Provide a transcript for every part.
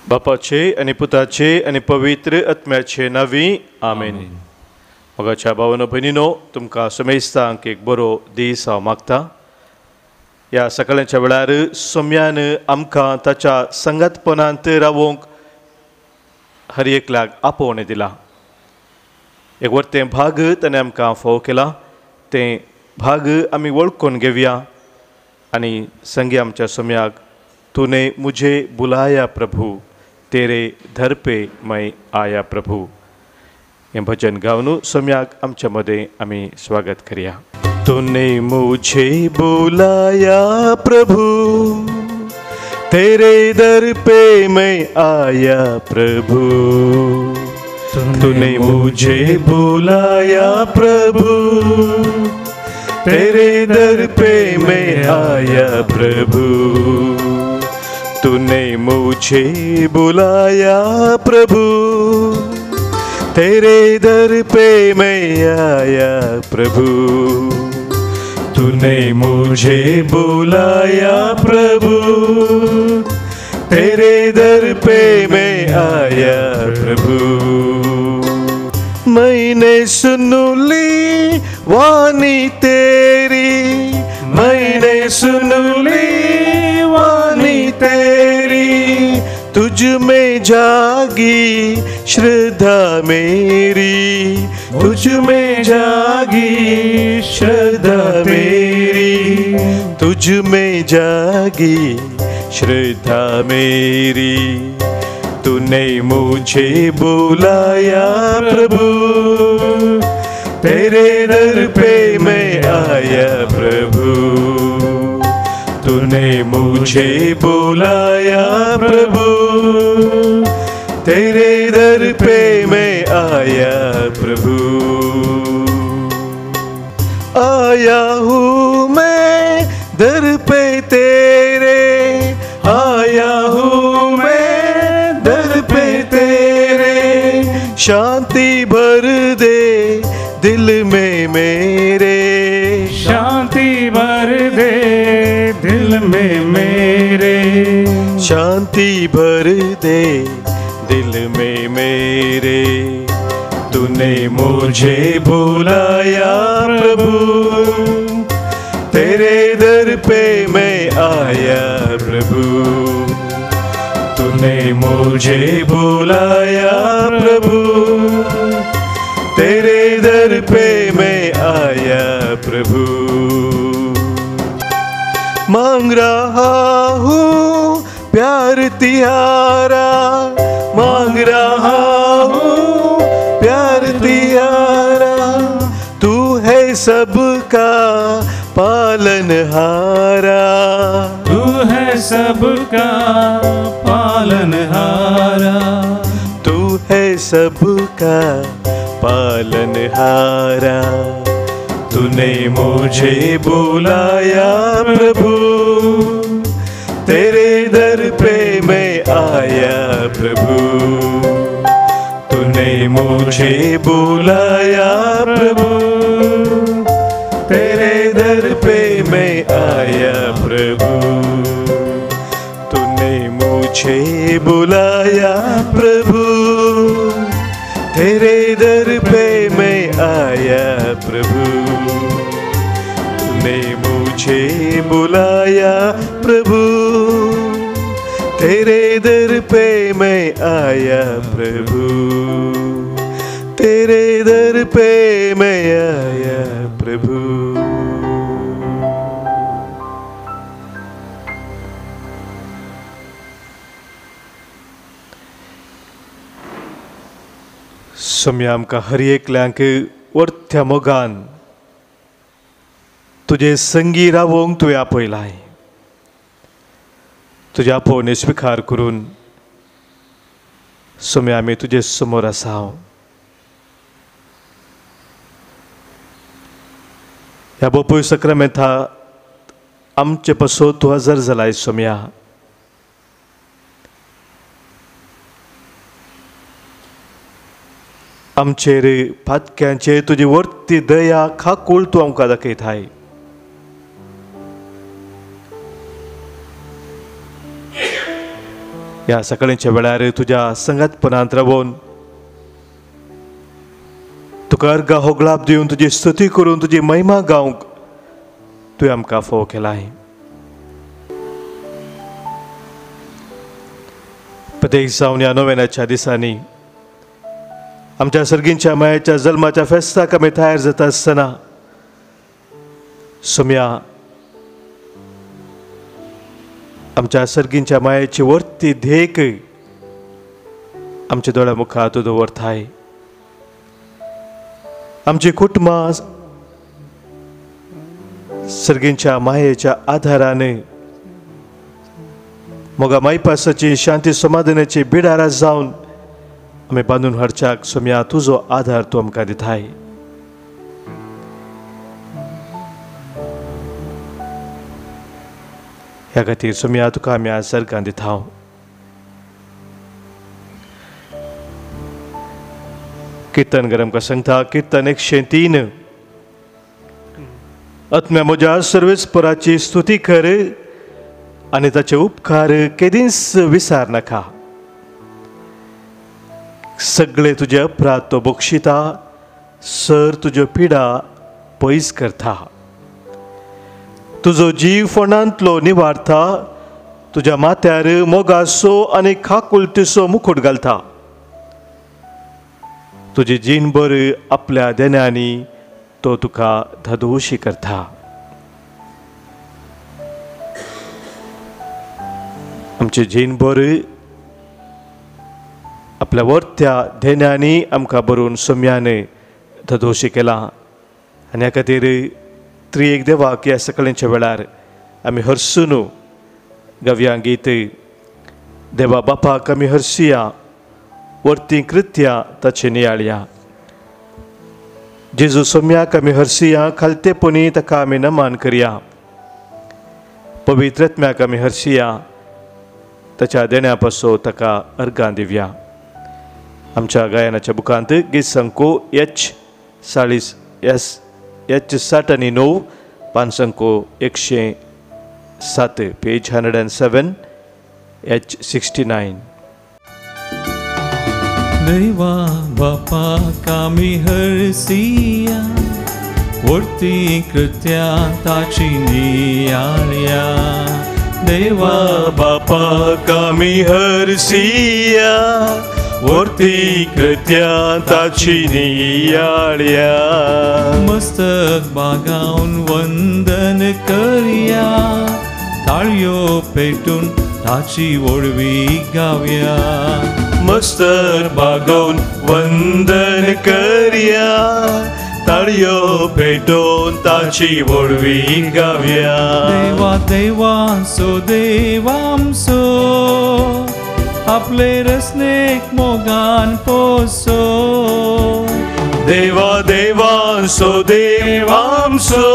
बापाचे आनी पुताचे आनी पवित्र आत्म्याचे नांवी आमेन. मोगाच्या भावानो भयणीनो, तुमकां समेस्तांक एक बरो दीस हांव मागता. ह्या सकाळच्या वेळार सोम्यान आमकां ताच्या संगतपणांत रावोंक हर एकल्याक आपोवणें दिलां. एक वरतें भाग ताणें आमकां फोव केलां, तें भाग आमी वळखून घेवया आनी संगी आमच्या सोम्याक तूने मुझे बुलाया प्रभु, तेरे दर पे मैं आया प्रभु हें भजन गावन सोम्याक आमच्या मदें आमी स्वागत करया. तूने मुझे बुलाया प्रभु, तेरे दर पे मैं आया प्रभु. तूने मुझे बुलाया प्रभु, तेरे दर पे मैं आया प्रभु. तूने मुझे बुलाया प्रभु, तेरे दर पे मैं आया प्रभु. तूने मुझे बुलाया प्रभु, तेरे दर पे मैं आया प्रभु. मैंने सुन ली वाणी तेरी, मैंने सुन ली वाणी तेरी, तुझ में जागी श्रद्धा मेरी, तुझ में जागी श्रद्धा मेरी, तुझ में जागी श्रद्धा मेरी. तूने मुझे बुलाया प्रभु, तेरे दर पे मैं आया प्रभु. तूने मुझे बुलाया प्रभु, तेरे दर पे मैं आया प्रभु. आया हूँ मैं दर पे तेरे, आया हूँ मैं दर पे तेरे, शांति भर दे दिल में मेरे, शांति भर दे दिल में मेरे, शांति भर दे दिल में मेरे. तूने मुझे बुलाया प्रभु, तेरे दर पे मैं आया प्रभु. तूने मुझे बुलाया प्रभु, तेरे दर पे मैं आया प्रभु. मांग रहा हूँ प्यार तिहारा, मांग रहा हूँ प्यार तिहारा, तू है सबका पालनहारा, तू है सबका पालनहारा, तू है सबका पालनहारा. तूने मुझे बुलाया प्रभु, तेरे दर पे मैं आया प्रभु. तूने मुझे बुलाया प्रभु, तेरे दर पे मैं आया प्रभु. तूने मुझे बुलाया प्रभु, तेरे दर पे मैं आया प्रभु. तूने मुझे बुलाया प्रभु, तेरे दर पे मैं आया प्रभु, तेरे दर पे मैं आया प्रभु. सोम्या आमकां हर एकल्यांक वरत्या मोगान तुजे संगी रावोंक तुवें आपयलाय. तुज्या आपोवणें स्विकार करून सोम्या आमी तुजे समोर आसा. ह्या बोपूय सक्रामेंता आमचे पासत तूं हजर जालाय सोम्या. आमचेर पातक्यांचेर तुजी वर्ती दया खाकूळ तूं आमकां दाखयताय. ह्या सकाळींच्या वेळार तुज्या संगातपणांत रावून तुका अर्घा होगळाप दिवन तुजी स्तुती करून तुजी महिमा गावंक तुवें आमकां फोव केलाय. प्रत्येक जावन ह्या नोवेनाच्या दिसांनी आमच्या सर्गींच्या मायेच्या जल्माच्या फेस्ताक आमी तयार जाता आसतना सोम्या आमच्या सर्गींच्या मायेची वर्ती धेक आमच्या दोळ्या मुखार तूं दवरताय. आमची कुटुंबां सर्गींच्या मायेच्या आधारान मोगा मायपासाची शांती समाधानाची बिडारा जावन आमी बांदून हाडच्याक सोम्या तुजो आधार तूं आमकां दिताय. ह्या खातीर सोम्या तुका आमी आज सर्गां दिता. किर्तन गरम का सांगता किर्तन 103. आत्म्या म्हज्या सर्वेस्पराची स्तुती कर आनी ताचे उपकार केदींच विसार नाका. सगळे तुजे अपराध तो बक्षिता, सर तुज्यो पिडा पयस करता. तुजो जीव फोंडांतलो निवारता, तुज्या माथ्यार मोगासो आनी खाकुलतीचो मुखूट घालता. तुजी जीणभर आपल्या देण्यांनी तो तुका धादोशी करता. आमची जीणभर आपल्या वर्त्या धेन्यांनी आमकां बरोवन सोम्यान धादोशी केला आनी ह्या खातीर त्रिएक देवाक ह्या सकाळींच्या वेळार आमी हरसून गावया गीत. देवा बापाक आमी हरसुया, वर्ती कृत्या ताचे नियाळया. जेजू सोम्याक आमी हरसुया, खालतेपणी ताका आमी नमान करया. पवित्र आत्म्याक आमी हरसुया, ताच्या देण्या पासून ताका अर्घां दिवया. आमच्या गायनाच्या बुकांत गीत संको एच 40 एस एच 60 आनी 9, पानसंको 107, पेज 107, एच 69. देवा बापाक आमी हरसिया, वर्ती कृत्या ताची नियाळया. देवा बापाक आमी हरसिया, वर्ती कृत्या ताची नियाळया. मस्तक बागावन वंदन करया, ताळयो पेटून ताची ओळवी गावया. मस्तक बागोवन वंदन करया, ताळयो पेटून ताची ओळवी गावया. देवा देवांसो देवांसो, आपले रसनेक मोगान पोसो. देवा देवांसो देवांसो,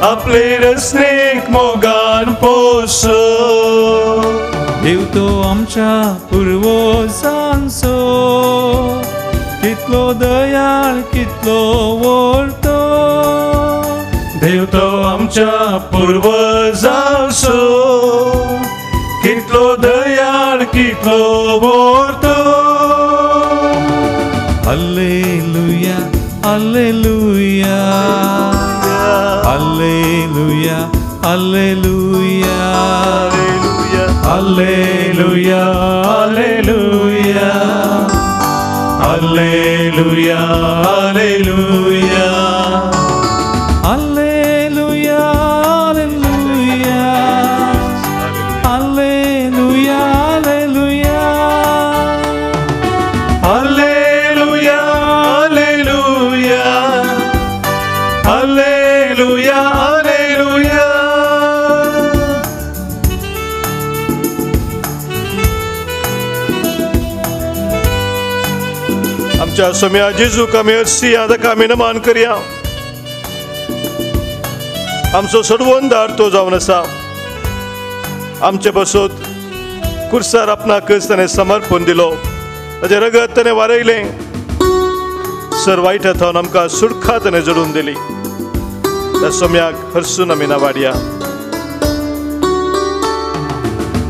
आपले रसनेक मोगान पोसो. देव तो आमच्या पुर्वजांचो, कितलो दयाळ कितलो वर्तो. देव तो आमच्या पुर्वजांचो, कितलो दयाळ कितलो वर्तो. Hallelujah hallelujah hallelujah hallelujah hallelujah hallelujah hallelujah hallelujah hallelujah hallelujah hallelujah hallelujah hallelujah hallelujah hallelujah. आमच्या सोम्या जेजूक आमी हरसिया, ताका आमी नमान करया. आमचो सोडवणदार तो जावन आसा. आमचे बसोत कुर्सार आपणाकच ताणें समर्पण दिलो, ताचें रगत ताणें वारयलें, सर वायटा थंय आमकां सुटका ताणें जोडून दिली. त्या सोम्याक हरसून आमी नावाडया.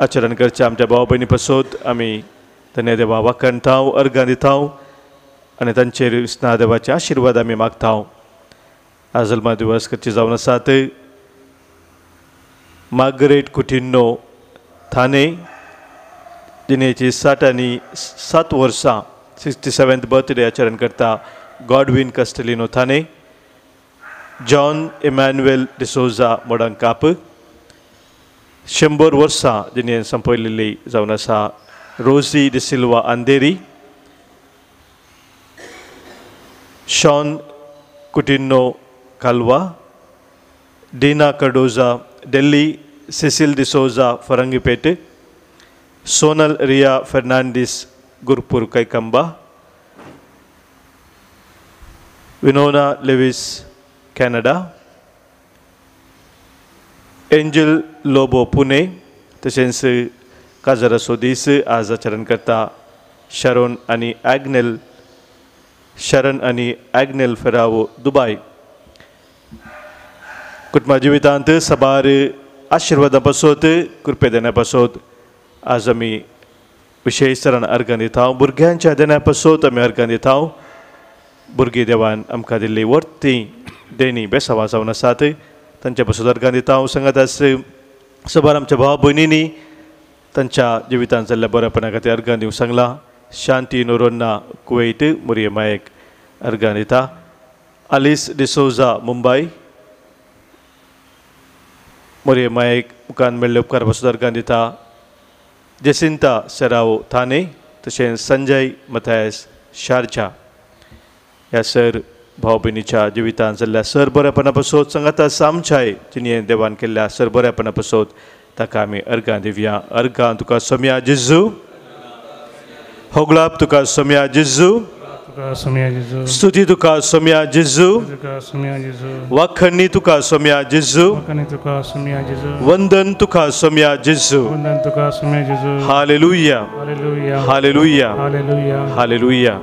आचरण करच्या आमच्या भाव भयणी पसोत आमी धन्य देवा वाखणताव अर्गां दिताव आनी तांचेर विस्ना देवाचे आशिर्वाद आमी मागताव. आज जल्मा दिवस करचे जावन आसात मार्गरेट कुटिन्नो थाने जिणेची 67 वर्सां 67th birthday आचरण करता Godwin Castelino Thane, John Emmanuel D'Souza Modankap, 100 वर्सां जिणेन संपयलेली जावन आसा Rosy D'Silva Andheri, Sean Coutinho Kalwa, Dina Cardoza Delhi, Cecil D'Souza Farangipete, Sonal Riya Fernandes Gurpur Kaikamba, Winona Lewis Canada, Angel Lobo Pune. तशेंच काजाराचो दीस आज आचरण करता शरण आनी ॲग्नेल फेरावो दुबाय. कुटुंबा जिवितांत साबार आशिर्वादां पासत कृपे देण्या पासत आज आमी विशेश तरान अर्गां दिता. भुरग्यांच्या देण्या पासत आमी अर्गां दिता. भुरगीं देवान आमकां दिल्ली वर्ती देणी बेसांवां जावन आसात तांच्या पासत अर्गां दिता. सांगात साबार आमच्या भाव भयणींनी तांच्या जिवितांत जाल्ल्या बरेपणा खातीर अर्गां दिवंक सांगलां. शांती नोरोन्ना कुवैट मुरये मायक अर्गां दिता. आलिस डिसोजा मुंबय मोरये मायक मुखान मेळ्ळे उपकार पासत अर्गां दिता. जेसिंता सेरावो थाने तशेंच संजय मथायस शारजा ह्या सर भाव भयणीच्या जिवितांत जाल्ल्या सर बरेपणा पासत सांगाता सामच्याय जिणें देवान केल्ल्या सर बरेपणा पासत ताका आमी अर्गां दिवया. अर्गां तुका सोम्या जेजू, होगळाप तुका सोम्या जेजू, स्तुती तुका सोम्या जेजू, वाखणी तुका सोम्या जेजू, वंदन तुका सोम्या जेजू. हालेलुया, हालेलुया, हालेलुया.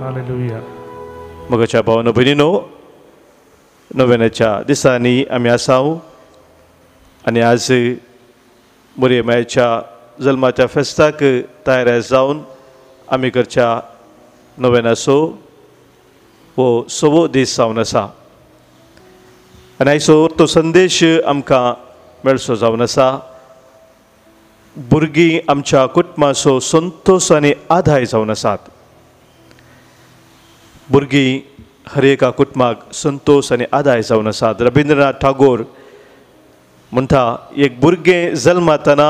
मगाच्या भावनो भयणीनो, नोवेनाच्या दिसांनी आमी आसाव आनी आज मोरये मायेच्या जल्माच्या फेस्ताक तयार जावन आमी करच्या नोवेनाचो हो सवो दीस जावन आसा आनी आयचो तो संदेश आमकां मेळचो जावन आसा. भुरगीं आमच्या कुटुंबाचो संतोश आनी आदाय जावन आसात. भुरगीं हर एका कुटुंबाक संतोश आनी आदाय जावन आसात. रविंद्रनाथ ठागोर म्हणटा, एक भुरगें जल्मातना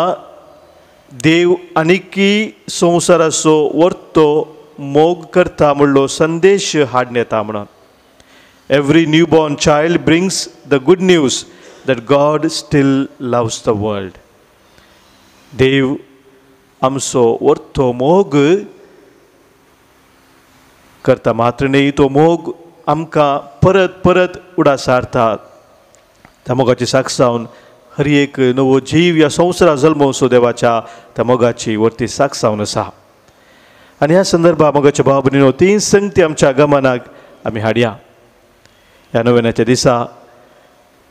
देव आनीकी संवसाराचो वर्तो मोग करता म्हणलो संदेश हाडून येता म्हणून. Every newborn child brings the good news that God still loves the world. देव आमचो वर्तो मोग करता मात्र न्ही, तो मोग आमकां परत परत उडास हाडटा. त्या मोगाची साक्ष जावन हर एक नवो जीव ह्या संवसारा जल्मोसो देवाच्या त्या मोगाची वर्ती साक्ष जावन आसा. आनी ह्या संदर्भात मोगाच्या भाव भयणीनो तीन संगती आमच्या गमनाक आमी हाडया. ह्या नोवेनाच्या दिसा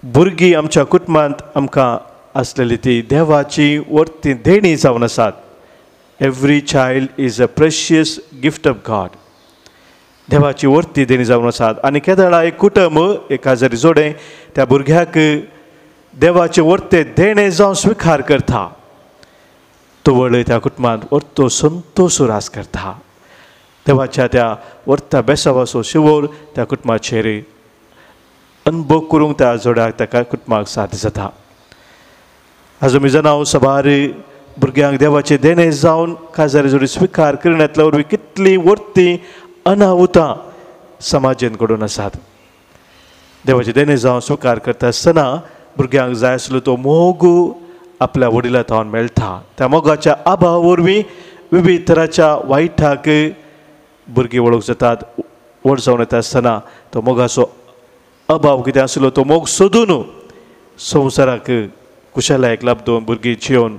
भुरगीं आमच्या कुटुंबांत आमकां आसलेली ती देवाची वर्ती देणी जावन आसात. Every child is a precious gift of God. देवाची वर्ती देणी जावन आसात. आनी केदळा एक कुटुंब एक काजारी जोडें त्या भुरग्याक देवाचे वर्ते देणें जावन स्विकार करता, तो व्हडलो त्या कुटुंबांत वर्तो संतोश रास करता. देवाच्या त्या वर्ता बेसावाचो शिवोर त्या कुटुंबाचेर अनुभव करूंक त्या जोड्याक त्या कुटुंबाक साध्य जाता. आज आमी जाणां साबार भुरग्यांक देवाचें देणें जावन काजारी जोडी स्विकार करण्यांतल्या वरवीं कितलीं वर्ती अनाहुतां समाजेन घडून आसात. देवाचें देणें जावन स्विकार करता आसतना भुरग्यांक जाय आसलो तो मोग आपल्या वडिलां थावन मेळटा. त्या मोगाच्या आभा वरवीं विविध तराच्या वायटाक भुरगीं वळख जातात. व्हड जावन येता आसतना तो मोगाचो अभाव कितें आसलो तो मोग सोदून संवसाराक कुशलायक लाबदून भुरगीं जियोवन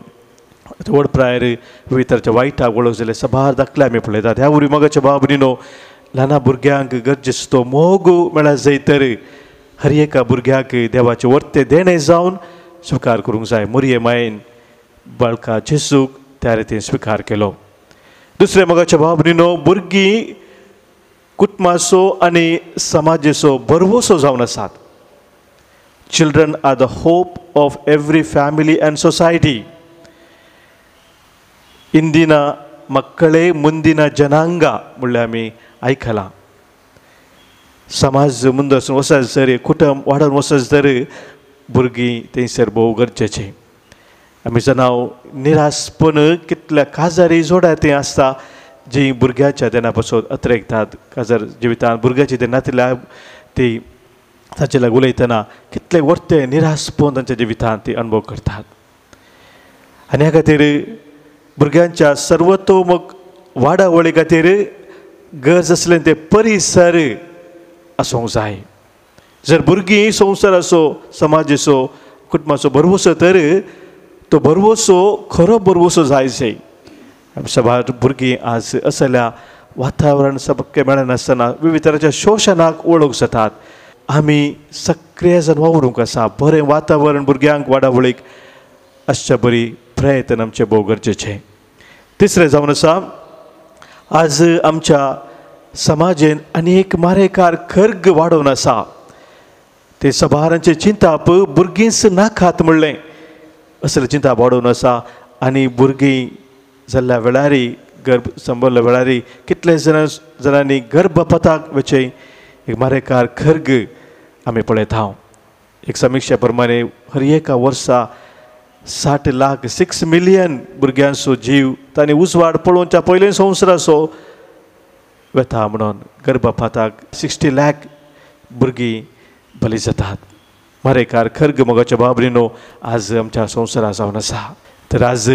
व्हड प्रायर विविध तराच्या वायटाक वळख जाल्ले साबार दाखले आमी पळयतात. ह्या वरवीं मोगाच्या भाव भयणीनो ल्हाना भुरग्यांक गरजेचो तो मोग मेळत जाय तर हर एका भुरग्याक देवाचें वर्ते देणें जावन स्विकार करूंक जाय. मोरये मायेन बाळका जेजूक त्या रितीन स्विकार केलो. दुसरें मोगाच्या भाव भयणीनो, भुरगीं कुटुंबाचो आनी समाजेचो भरवसो जावन आसात. Children are the hope of every family and society. ಇಂದಿನ ಮಕ್ಕಳೇ ಮುಂದಿನ ಜನಾಂಗ म्हणल्यार आमी आयकलां. समाज मुंद वचत जर, कुटुंब वाडोवन वचत जर, भुरगीं थंयसर भोव गरजेचें. आमी जाणां निराशपण कितल्या काजारी जोड्या थंय आसता जी भुरग्याच्या देना पासून अत्रेकतात. काजार जिवितांत भुरग्याची ते नातिल्या ती ताचे लागून उलयतना कितले वर्ते निराशपण तांच्या जिवितांत ती अनुभव करतात. आनी ह्या खातीर भुरग्यांच्या सर्वतोमुख वाडावळी खातीर गरज आसलें ते परिसर आसूंक जाय. जर भुरगीं संवसाराचो, समाजाचो, कुटुंबाचो भरवसो तर तो भरवसो खरो भरवसो जाय जाय. साबार भुरगीं आज असल्या वातावरण सबक्के मेळनासतना विविध तरांच्या शोशणाक वळख जातात. आमी सक्रिय जावन वावरूंक आसा. बरें वातावरण भुरग्यांक वाडावळीक आसच्या बरी प्रयत्न आमचें भोव गरजेचें. तिसरें जावन आसा, आज आमच्या समाजेन अनेक मारेकार खर्ग वाडोवन आसा. ते सभारांचें चिंताप भुरगींच नाकात म्हणलें असलें चिंताप वाडोवन आसा. आनी भुरगीं जाल्ल्या वेळारी, गर्भ संबल्ल्या वेळारी कितले जाणांनी गर्भपाताक वचें एक मारेकार खर्ग आमी पळयता. एक समिक्षा प्रमाणे हर एका वर्सा 60 लाख 6 मिलियन भुरग्यांचो जीव तांणी उजवाड पळोवच्या पयले संवसाराचो वेता म्हणून गर्भपाताक 60 लाख भुरगीं बली जातात. मारेकार खर्ग मोगाच्या बाबरीनो आज आमच्या संवसारा जावन आसा. तर आज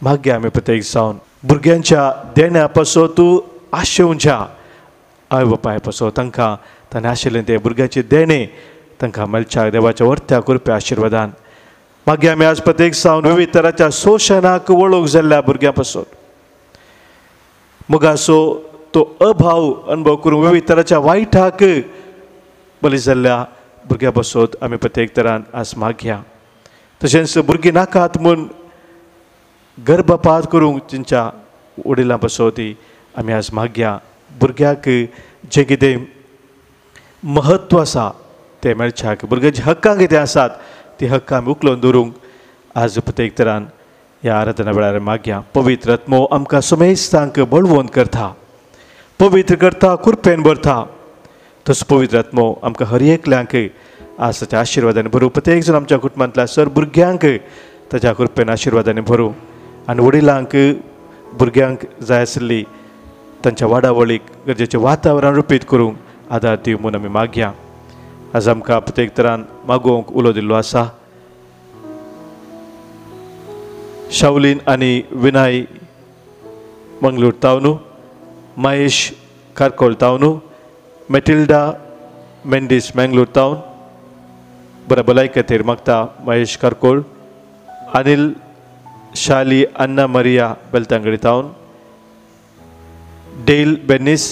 मागीर आमी प्रत्येक जावन भुरग्यांच्या देण्या पासून तूं आशेवच्या आवय बापाय पासून तांकां ताणें आशिल्लें तें भुरग्यांचें देणें तांकां मेळच्या देवाच्या वर्त्या कृपया आशिर्वादान. मागीर आमी आज प्रत्येक जावन विविध तरांच्या शोशणाक वळख जाल्ल्या भुरग्यां पासून मोगाचो तो अभाव अनुभव करून विविध तरांच्या वायटाक बली जाल्ल्या भुरग्यां पासून आमी प्रत्येक तरान आज मागया. तशेंच भुरगीं नाकात म्हूण गर्भपात करूंक तांच्या वडिलां पासून ती आमी आज मागया. भुरग्याक जें कितें महत्व आसा तें मेळच्याक, भुरग्यांची हक्कां कितें आसात ती हक्कां आमी उखलून दवरूंक आज प्रत्येक तरान ह्या आराधना वेळार मागया. पवित्र आत्मो आमकां समेस्तांक बळवंत करता, पवित्र करता, कृपेन भरता. तसो पवित्र आत्मो आमकां हर एकल्यांक आज ताच्या आशिर्वादान भरूं. प्रत्येक जाण आमच्या कुटुंबांतल्या सर भुरग्यांक ताच्या कृपेन आशिर्वादांनी भरूं आनी वडिलांक भुरग्यांक जाय आशिल्ली तांच्या वाडावळीक गरजेचें वातावरण रुपीत करूंक आदार दिवं म्हूण आमी मागया. आज आमकां प्रत्येक तरान मागोवंक उलो दिल्लो आसा. शावलीन आनी विनाय मंगलूर तावनू, महेश कारकोल तावनू, मेटिल्डा मेंडीस मंगलूर तावन, बऱ्या भलायके खातीर मागता महेश कारकोल, अनिल शाली अन्ना मरिया बेलतांगडी तावन, डेल बेनीस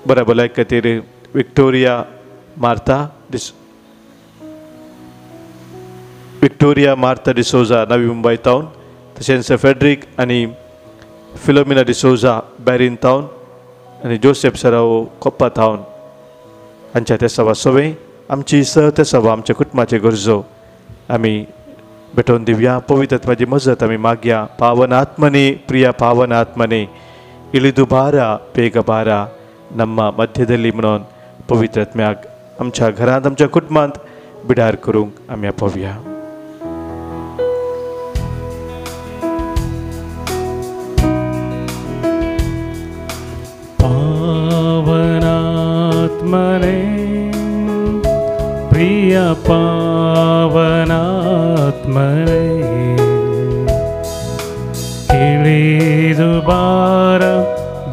बऱ्या भलायके खातीर Victoria Marta Victoria Marta D'Souza Navi Mumbai तावन, तशेंच फेड्रिक आनी फिलोमिना डिसोजा बॅरीन तावन आनी जोसेफ सरावो कोप्पा तावन हांच्या ते सभा सवे आमची सह ते सभा आमच्या कुटुंबाचे गरजो आमी भेटोवन दिवया. पवित्र आत्म्याची मजत आमी मागया. पावन आत्मने, प्रिया पावन आत्मने, इळिदु बारा बेग बारा ನಮ್ಮ मध्यದಲ್ಲಿ म्हणून पवित्र आत्म्याक आमच्या घरांत आमच्या कुटुंबांत बिडार करूंक आमी आपोवया. पावनात्मने, प्रिय पावनात्मने, ಇಳಿದು ಬಾರ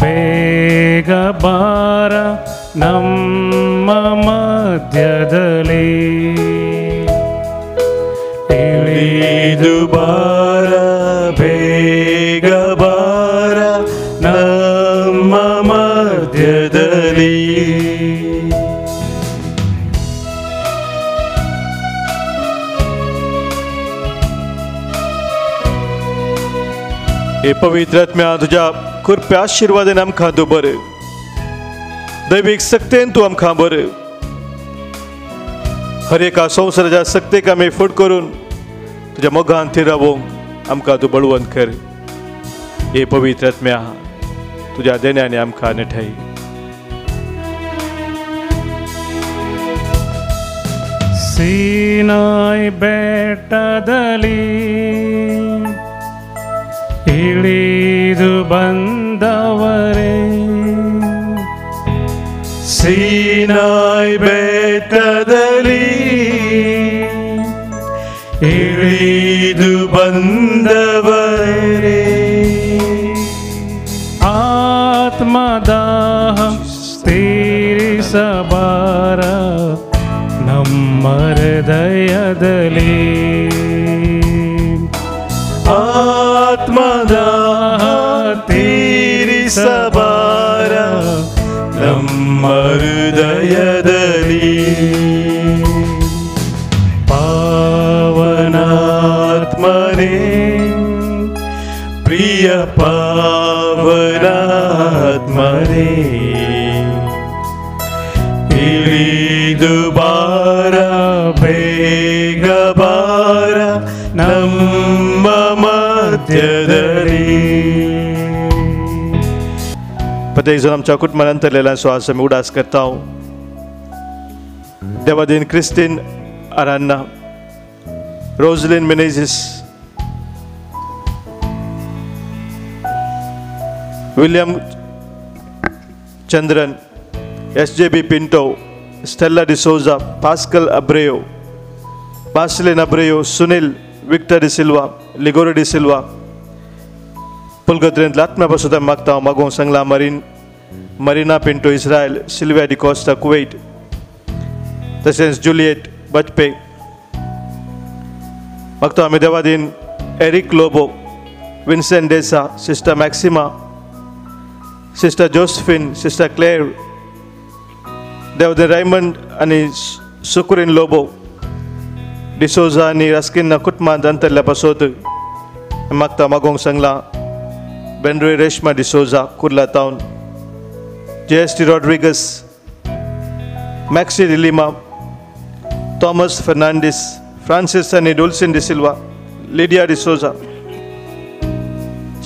ಬೇಗ ಬಾರ ನಮ್ಮ ಮಧ್ಯದಲ್ಲಿ, ಇಳಿದು ಬಾರ ಬೇಗ ಬಾರ ನಮ್ಮ ಮಧ್ಯದಲ್ಲಿ. हे पवित्र आत्म्या तुज्या कृपे आशिर्वादान आमकां तूं बरें, दैवीक सक्तेन तूं आमकां बरें। हर एका संवसाराच्या सक्तेक आमी फट करून तुज्या मोगान थीर रावोवंक आमकां तूं बळवंत कर। हे पवित्र आत्म्या तुज्या देण्याने आमकां नेठाय। सीनाय ಬೆಟ್ಟದಲ್ಲಿ ಇಳಿದು ಬಂದವರೇ, ಸೀನಾಯ್ ಬೆಟ್ಟದಲ್ಲಿ ಇಳಿದು ಬಂದವರೇ, ಆತ್ಮದಾಹ ತೀರಿಸಬಾರ ನಮ್ಮ ಹೃದಯದಲ್ಲಿ, ಆತ್ಮದಾಹ ತೀರಿಸಬಾರ ನಮ್ಮ ಹೃದಯದಲ್ಲಿ, ಪಾವನಾತ್ಮನೇ ಪ್ರಿಯ ಪಾವನಾತ್ಮನೇ ಇಳಿದು ಬಾರ ಬೇಗ ಬಾರ ನಮ್ಮ मध्यದಲ್ಲಿ। प्रत्येक जण आमच्या कुटुंबान अंतरलेला श्वास आमी उडास करता। Devadin Christine Aranha, Roselin Menezes, William Chandran, S J B Pinto, Stella D'Souza, Pascal Abreu, Marcelin Abreu, Sunil Victor D'Silva, Ligoro D'Silva, पुलगत्रेंतल्या आत्म्या पासून मागता मागोवंक सांगला Marina Pinto Israel, Sylvia D'Costa Kuwait, तशेंच जुलियट बजपे। मागता आमी Devadin Eric Lobo, Vincent D'Sa, sister Maxima, sister Josephine, sister Claire, Devadin Raymond आनी सुकुरीन लोबो डिसोजा आनी रास्किन्ना कुटुंबांत अंतरल्या पासत मागता मागोवंक सांगला Bendre Reshma D'Souza, Kurla town, J S T Rodrigues, Maxi D'Lima, Thomas Fernandes, Francis आनी डुल्सिन डिसिल्वा, लिडिया डिसोजा।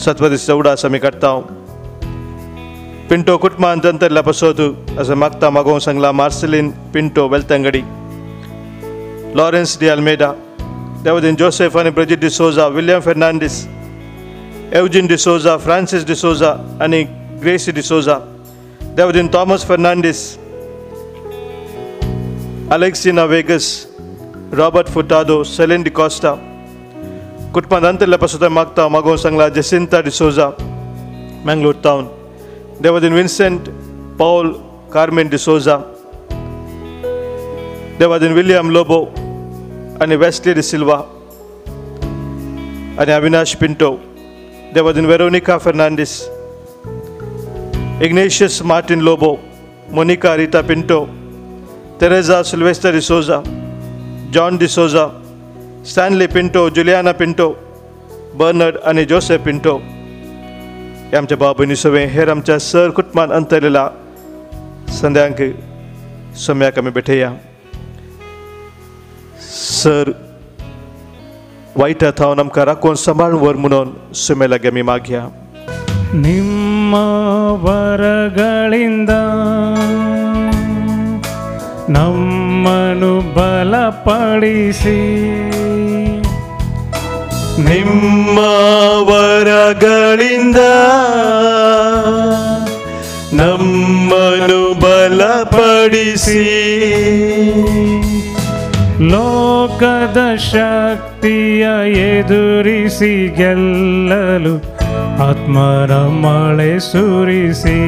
सत्व दिसा उडास आमी काडटा। पिंटो कुटुंबांत अंतरल्या पासत असो मागता मागोवंक सांगला Marcelin Pinto Belthangady, Lawrence D Almeida, देवदीन Joseph आनी Brigid D'Souza, William Fernandes, Eugene D'Souza, Francis D'Souza आनी Gracy D'Souza, देवदीन Thomas Fernandes, Alexina Vegas, Robert Furtado, Celine D'Costa. कुटुंबांत अंतरल्या पासत मागता मागोवंक सांगला जेसिंता डिसोजा, मंगलोर टावन, देवदीन विन्सेंट पॉल कार्मेन डिसोजा, देवादीन विलियम लोबो आनी वेस्ली डिसिल्वा आनी अविनाश पिंटो, देवादीन Veronica Fernandes, Ignatius Martin Lobo, Monica Rita Pinto, Teresa Sylvester D'Souza, John D'Souza, Stanley Pinto, Juliana Pinto, Bernard आनी जोसेफ पिंटो। हे आमच्या भाव भयणी सगळें हेर आमच्या सर कुटुंबान अंतरलेला संध्यांक सम्याक आमी भेटया। सर वायटा थावन आमकां राखून सांबाळून व्हर म्हणून सुमे लागीं आमी मागया। ನಿಮ್ಮ ವರಗಳಿಂದ ನಮ್ಮನ್ನು ಬಲಪಡಿಸಿ, ನಿಮ್ಮ ವರಗಳಿಂದ ನಮ್ಮನ್ನು ಬಲಪಡಿಸಿ, ಲೋಕದ ಶಕ್ತಿಯ ಎದುರಿಸಿ ಗೆಲ್ಲಲು ಆತ್ಮರ ಮಳೆ ಸುರಿಸಿ,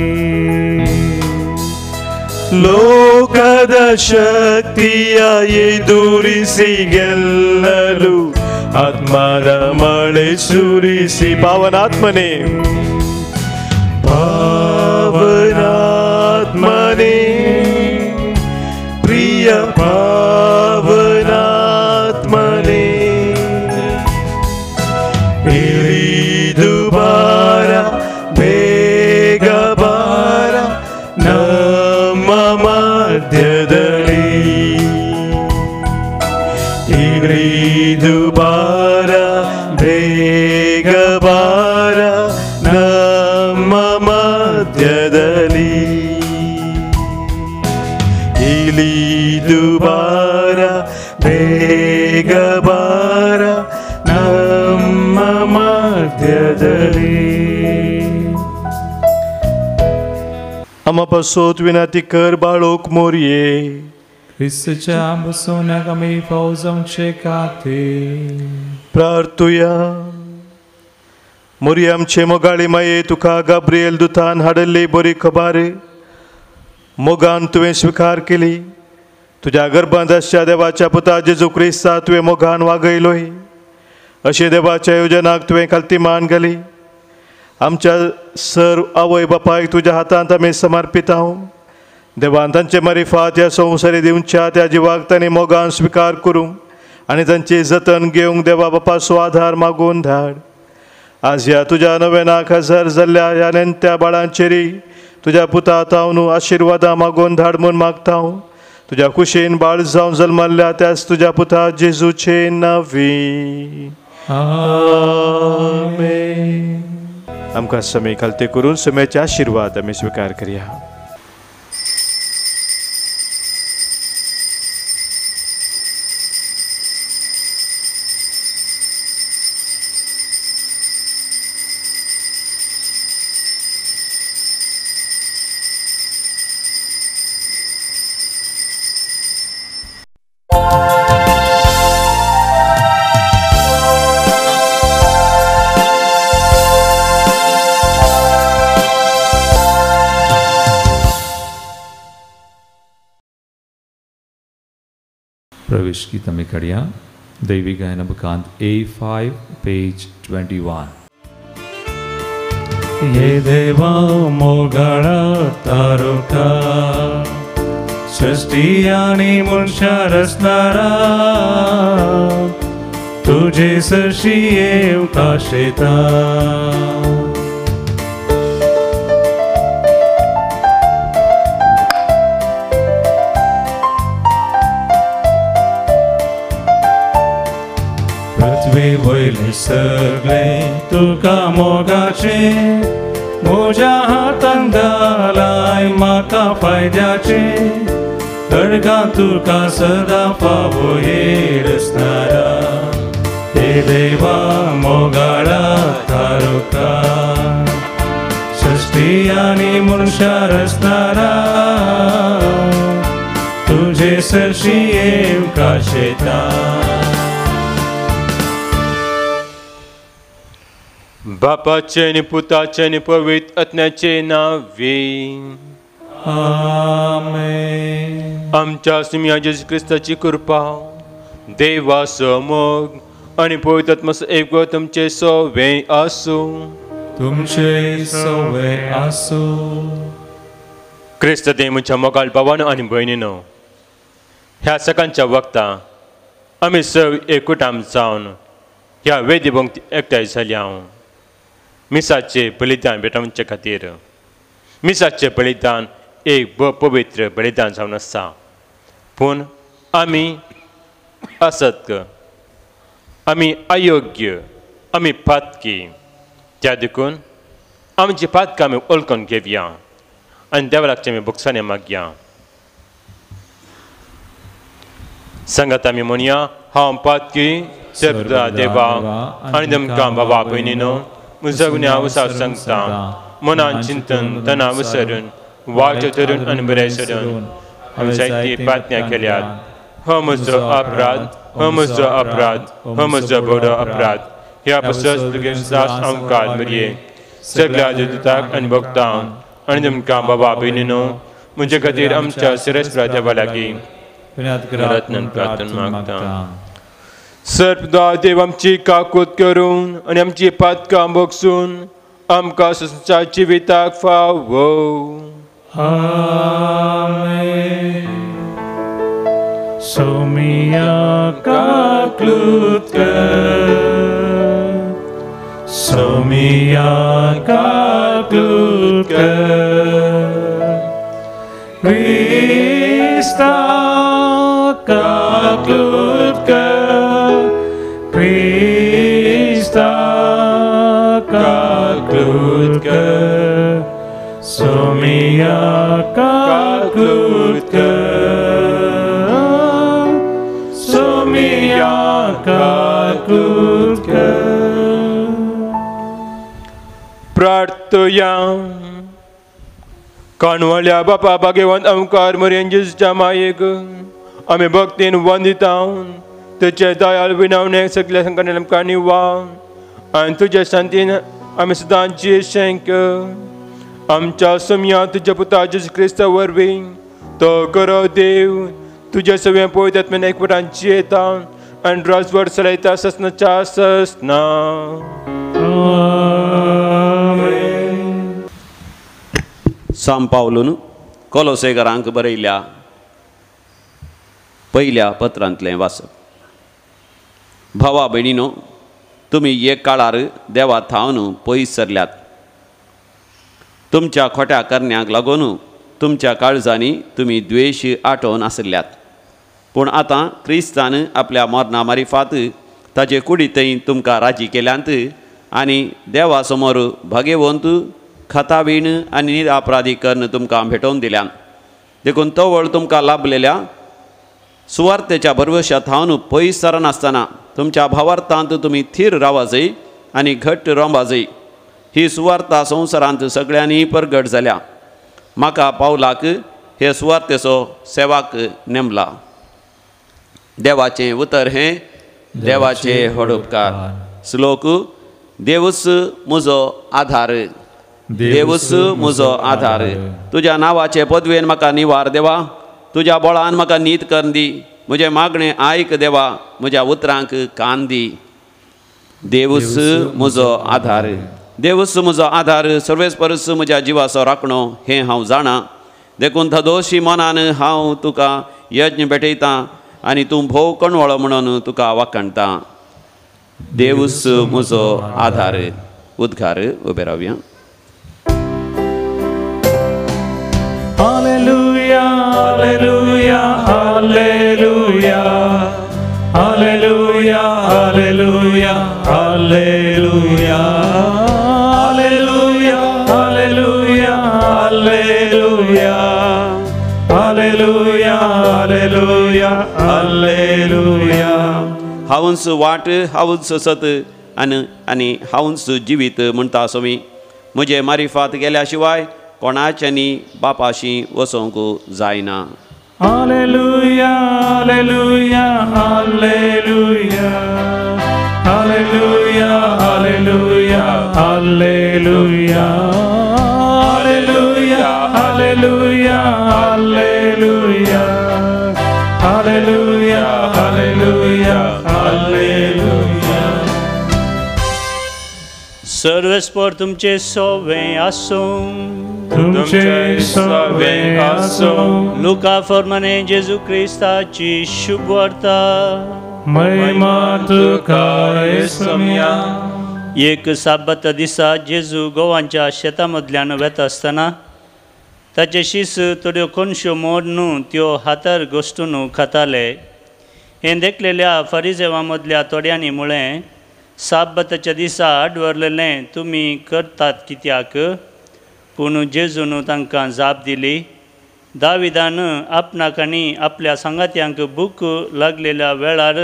ಲೋಕದ ಶಕ್ತಿಯ ಎದುರಿಸಿ ಗೆಲ್ಲಲು ಆತ್ಮರ ಮಳೆ ಸುರಿಸಿ. ಪಾವನಾತ್ಮನೇ, ಪಾವನಾತ್ಮನೇ ಪ್ರಿಯ ಪಾವನಾತ್ಮನೇ ಇಳಿದು ಬಾ ನಮ್ಮ ಮಧ್ಯದಲ್ಲಿ. ಇಳಿದು ಬಾರ ಬೇಗ ಬಾರ ನಮ್ಮ ಮಧ್ಯದಲ್ಲಿ. आमा पासत विनाती कर बाळोक मोरये. क्रिस्तच्या बसवण्याक आमी फाव जावचे खातीर प्रार्थुया. मोरये आमचे मोगाळी माये, तुका गाब्रिएल दुतान हाडिल्ली बरी खबर मोगान तुवें स्विकार केली. तुज्या गर्भांत आसच्या देवाच्या पुता जेजू क्रिस्ता तुवें मोगान वागयलोय. अशें देवाच्या योजनाक तुवें खालती मान घाली. आमच्या सर आवय बापायक तुज्या हातांत आमी समर्पितांव. देवान तांचे मारिफात ह्या संवसारी दिवच्या त्या जिवाक तांणी मोगान स्विकार करूंक आनी तांची जतन घेवंक देवा बापाचो आधार मागून धाड. आज ह्या तुज्या नव्यानाक हजर जाल्ल्या ह्या नेणत्या बाळांचेरी तुज्या पुता तावन आशिर्वादां मागून धाड म्हूण मागता. तुज्या कुशीन बाळ जावन जल्मल्ल्या त्याच तुज्या पुता जेजूचे नांवी आमेन. आमकां समय खालते करून समयाचे आशिर्वाद आमी स्विकार करया. प्रवेश गीत आमी काडया दैवी गायन बुकांत A5 page 21. ये देवा मोगाळा तारुका सृष्टी आनी मनशां रचणारा तुजे सरशी येवंक आशेता. पृथ्वी वयले सगळे तुका मोगाचे म्हज्या हातान घालाय म्हाका फायद्याचे तडका तुका सदां फावो हे रचणारा हे देवा मोगाळा तारुका सृष्टी आनी मनशां रचणारा तुजे सरशी येवंक आशेता. बापाचे आनी पुताचे आनी पवित्र आत्म्याचे नांवे आमेन. आमच्या सुम्या जेजू क्रिस्ताची कृपा देवाचो मोग आनी पवित्र आत्म्याचो एकवट तुमचे सवे आसूं. तुमचे सवे आसूं. क्रिस्त देव म्हज्या मोगाळ भावानो आनी भयणीनो, ह्या सकाळच्या वक्ता आमी सव एकूटाम जावन ह्या वेदी भोंवती एकठांय जाल्या मिसाचे बलिदान भेटोवचे खातीर. मिसाचें बलिदान एक पवित्र बलिदान जावन आसा, पूण आमी असत्य, आमी अयोग्य, आमी पातकी. त्या देखून आमची पातकां आमी वळखून घेवया आनी देवा लागचें आमी भोगसाणे मागया. सांगात आमी म्हणया, हांव पातकी सर्वदा देवा आनी तुमकां बाबा भयणीनो म्हजो गुन्यांव विसर सांगता. मनान चिंतन तना विसरून वाट धरून आनी बरें सोडून हांवें जायती प्रार्थना केल्यात. हो म्हजो अपराध, हो म्हजो अपराध, हो म्हजो बरो अपराध. ह्या पसत दास आमकां मरये सगळ्या दुताक आनी भक्तांक आनी तुमकां बाबा भयणीनो म्हजे खातीर आमच्या सिरस्प्रा देवा लागीं प्रार्थना मागता. सर्पदा देव आमची काकूत करून आनी आमची पातकां भोगसून आमकां संवसार जिविताक फावो. आमेन. सोमिया काकलूत कर, सोमिया काकलूत कर, क्रिस्ता काकलूत कर, क्रिस्ता काकलूत काकूत कर, सोमिया काकूत कर, सोमिया काकूत कर। प्रार्थया काणवल्या बापा भाग्यवंत अंकार मरियन जेजूच्या मायेक आमी भक्तीन वंदिता। तुजे दयाल विनवणे सगल्या संकटान आमकां निवा आनी तुज्या शांतीन आमी सदां जियेशेंक। आमच्या सोमया तुज्या पुता जेजू क्रिस्ता वरवीं तो करो देव तुज्या सगळ्या पवित्र आत्म्यान एकवटान जियेता आनी राजवट चलयता ससनाच्या ससना। साम पावलून कोलोसेकरांक बरयल्या पयल्या पत्रांतलें वाचप। भावा भयणीनो, तुमी एक काळार देवा थावन पयस सरल्यात। तुमच्या खोट्या करण्यांक लागून तुमच्या काळजांनी तुमी द्वेश आटोवन आशिल्ल्यात। पूण आतां क्रिस्तान आपल्या मरणा मारिफात ताजे कुडीतय तुमकां राजी केल्यांत आनी देवा समोर भागेवंत खतावीण आनी निरापराधी कर्ण तुमकां भेटोवन दिल्यान। देखून तवळ तुमकां लाभलेल्या सुवार्थेच्या भरवश्या थावन पयस सरनासतना तुमच्या भावार्थांत तुमी थीर रावाजय आनी घट्ट रोंबाजय। ही सुवार्ता संवसारांत सगळ्यांनी परगट जाल्या। म्हाका पावलाक हे सुवार्थेचो सेवाक नेमला। देवाचें उतर हें देवाचे व्हड उपकार। श्लोक: देवूच म्हजो आधार, देवूच म्हजो आधार। तुज्या नांवाचे पदवेन म्हाका निवार देवा, तुज्या बळान म्हाका नीत करून दी। म्हजें मागणें आयक देवा, म्हज्या उतरांक कान दी। देवूच म्हजो आधार, देवूच म्हजो आधार, सर्वेस्परस म्हज्या जिवाचो राखणो हें हांव जाणा। देखून धदोशी मनान हांव तुका यज्ञ भेटयतां आनी तूं भोव कणवळो म्हणून तुका वाखाणटा। देवूच म्हजो आधार। उद्गार उबे रावया। Hallelujah, hallelujah, hallelujah, hallelujah, hallelujah, hallelujah, hallelujah, hallelujah, hallelujah, hallelujah, hallelujah, hallelujah. हांवूच वाट, हांवूच सत आनी आनी हांवूच जिवीत म्हणटा स्वामी। म्हजे मारिफात गेल्या शिवाय कोणाच्यांनी बापाशी वचोंक जायना। Hallelujah, hallelujah, hallelujah, hallelujah, hallelujah, hallelujah, hallelujah, hallelujah, hallelujah, hallelujah, hallelujah, hallelujah. सर्वेस्पर तुमचे सोवे आसूं, तुमचे सोवे आसूं। लुका फॉर्माने जेजू क्रिस्ताची शुभवार्ता। महिमा तुका येसम्या। एक साबात दिसा जेजू गोवांच्या शेता मदल्यान वेता आसतना ताचे शीस थोड्यो कोनश्यो मोडून त्यो हातार घश्टून खाताले। हें देखलेल्या फरिजेवा मदल्या थोड्यांनी म्हळें, साबाताच्या दिसा आडवरलेलें तुमी करतात कित्याक? पूण जेजून तांकां जाप दिली, दाविदान आपणाक आनी आपल्या सांगात्यांक भूक लागलेल्या वेळार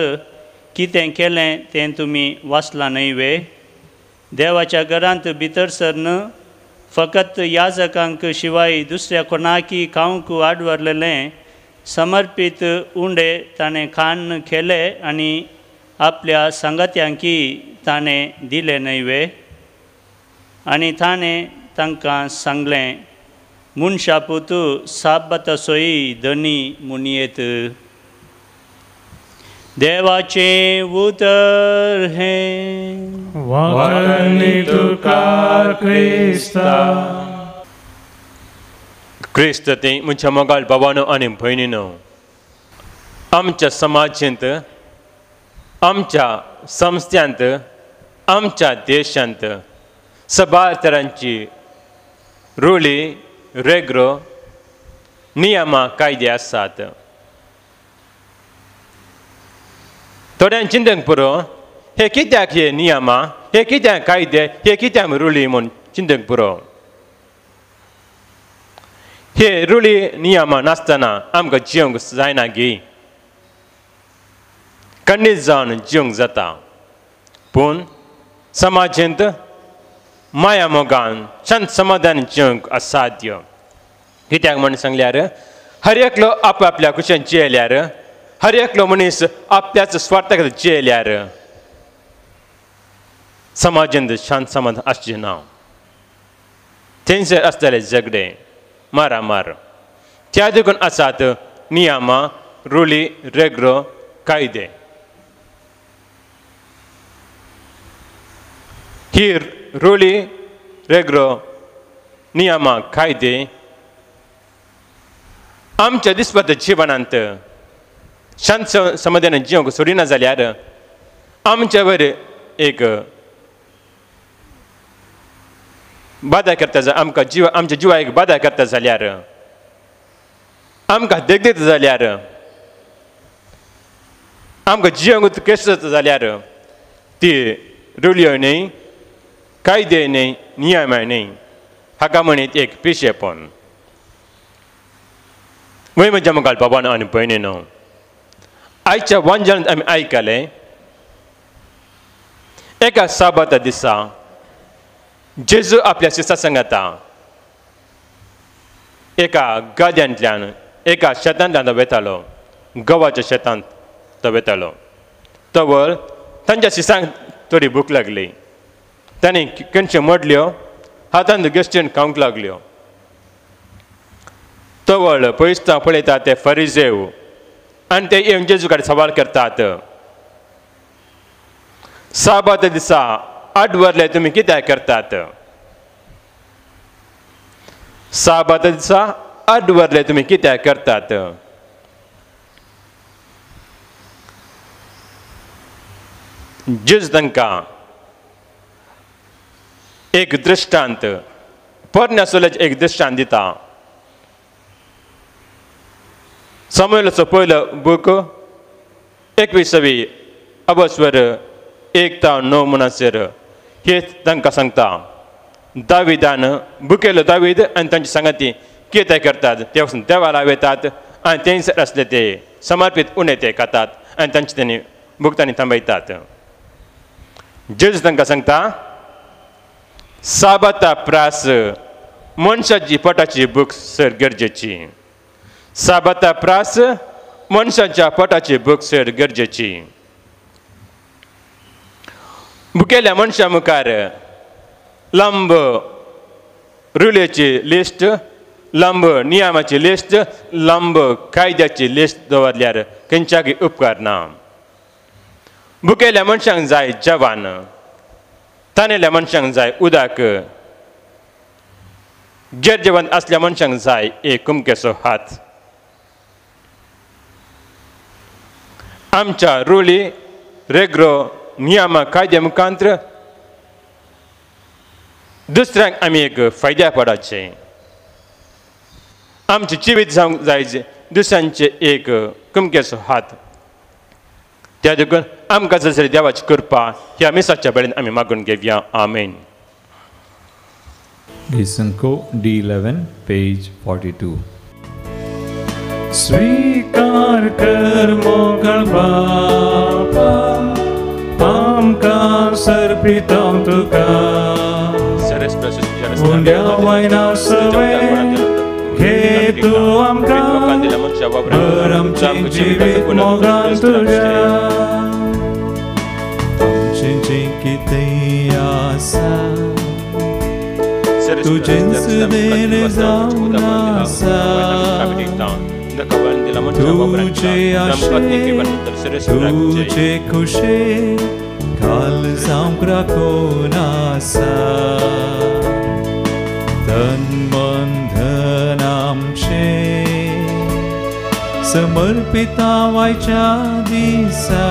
कितें केलें तें तुमी वाचलां न्हय वे? देवाच्या घरांत भितर सरन फकत याजकांक शिवाय दुसऱ्या कोणाकी खावंक आडवरलेलें समर्पीत उंडे ताणें खाण केले आनी आपल्या सांगात्यांकी ताणें दिले न्हय वे? आनी ताणें तांकां सांगलें, मनशापूत साबाताचोय धनी म्हणयेत। देवाचें उतर हें। वाखाणनी तुका क्रिस्ता। क्रिस्त ते म्हज्या मोगाळ बाबानो आनी भयणीनो, आमच्या समाजांत, आमच्या संस्थ्यांत, आमच्या देशांत सबार तरांची रुळी, रेग्रो, नियमां, कायदे आसात। थोड्यांक चिंतूंक पुरो, हे कित्याक हे नियमां, हे कित्याक कायदे, हे कित्याक रुळी म्हूण चिंतूंक पुरो. हे रुळी नियमां नासतना आमकां जिवंक जायना गी, खंडीत जावन जिवंक जाता. पूण समाजेंत माया मोगान शांत समाधान जिवंक असाध्य. कित्याक म्हण सांगल्यार हर एकलो आपआपल्या कुशेन जियेल्यार, हर एकलो मनीस आपल्याच स्वार्था खातीर जियेल्यार समाजेंत शांत समाधान आसचें ना. थंयसर आसतले झगडे, मारामार. त्या देखून आसात नियमां, रुळी, रेगरो, कायदे. ही रुळी, रेगरो, नियमां, कायदे आमच्या दिसपत जिवनांत शांत समाधान जिवंक सोडिना जाल्यार आमच्या वयर एक बादा करता, आमकां जीव आमच्या जिवा एक बादा करता जाल्यार, आमकां देखदेत जाल्यार, आमकां जिवंक कश्ट जाता जाल्यार ती रुळयो न्हय, कायदे न्हय, नियमां न्हय, हाका म्हणीत एक पिशेपण. वय म्हज्या मुखार बाबान आनी भयणीनो, आयच्या वांजनांत आमी आयकलें एका साबाता दिसा जेजू आपल्या शिसा सांगाता एका गाद्यांतल्यान, एका शेतांतल्यान तो वेतालो, गवाच्या शेतांत तो वेतालो. तवळ तांच्या शिसांक थोडी भूक लागली. तांणी कणश्यो मोडल्यो, हातांत गेश्टेन खावंक लागल्यो. तवळ पयसता पळयता ते फरिजेव आनी ते येवन जेजू कडेन सवाल करतात, साबाता दिसा आडवरले तुमी कित्याक करतात? साबाता दिसा आडवरले तुमी कित्याक करतात? जेजू तांकां एक दृश्टांत, पोरण्या सोल्याचें एक दृश्टांत दिता. सामुएलाचो पयलो बूक 21वी अबस्वर 1 ते 9 म्हणसर हे तांकां सांगता. दाविदान बुकेलो दावीद आनी तांचे सांगाती कितें करतात ते वचून देवाला वतात आनी थंयसर आसले ते समर्पीत उणें ते खातात आनी तांचे तांणी भुगतानी थांबयतात. जेजू तांकां सांगता, साबाता प्रास मनशाची पोटाची भूक सर गरजेची. साबाता प्रास मनशाच्या पोटाची भूक सर गरजेची. भुकेल्या मनशा मुखार लांब रुळेची लिस्ट, लांब नियमाची लिस्ट, लांब कायद्याची लिस्ट दवरल्यार खंयच्याकय उपकारना. भुकेल्या मनशांक जाय जेवण, तानेल्या मनशांक जाय उदक, गरजेवंत आसल्या मनशांक जाय एक कुमकेचो हात. आमच्या रुळी, रेगरो, नियमा, कायद्या मुखांत्र दुसऱ्यांक आमी एक फायद्या पडाचें. आमचें जिवीत जावंक जाय दुसऱ्यांचे एक कुमकेचो हात. त्या देखून आमकां जसरी देवाची कृपा ह्या मिसाच्या बेळेन आमी मागून घेवया. आमेन. Gesanko D11, page 42. स्वीकार कर मोगळ बापा, आमकां सर्पितां तुका, उंड्या वयना सवे घे तूं आमकां, भर आमचें जिवीत मोगान तुज्या. आमचें जें कितें आसा तुजेंच देणें जावन आसा, तुजे आशे तुजे खुशे काल जावंक राखून आसा. तन मन धन आमचें समर्पिता वायच्या दिसा,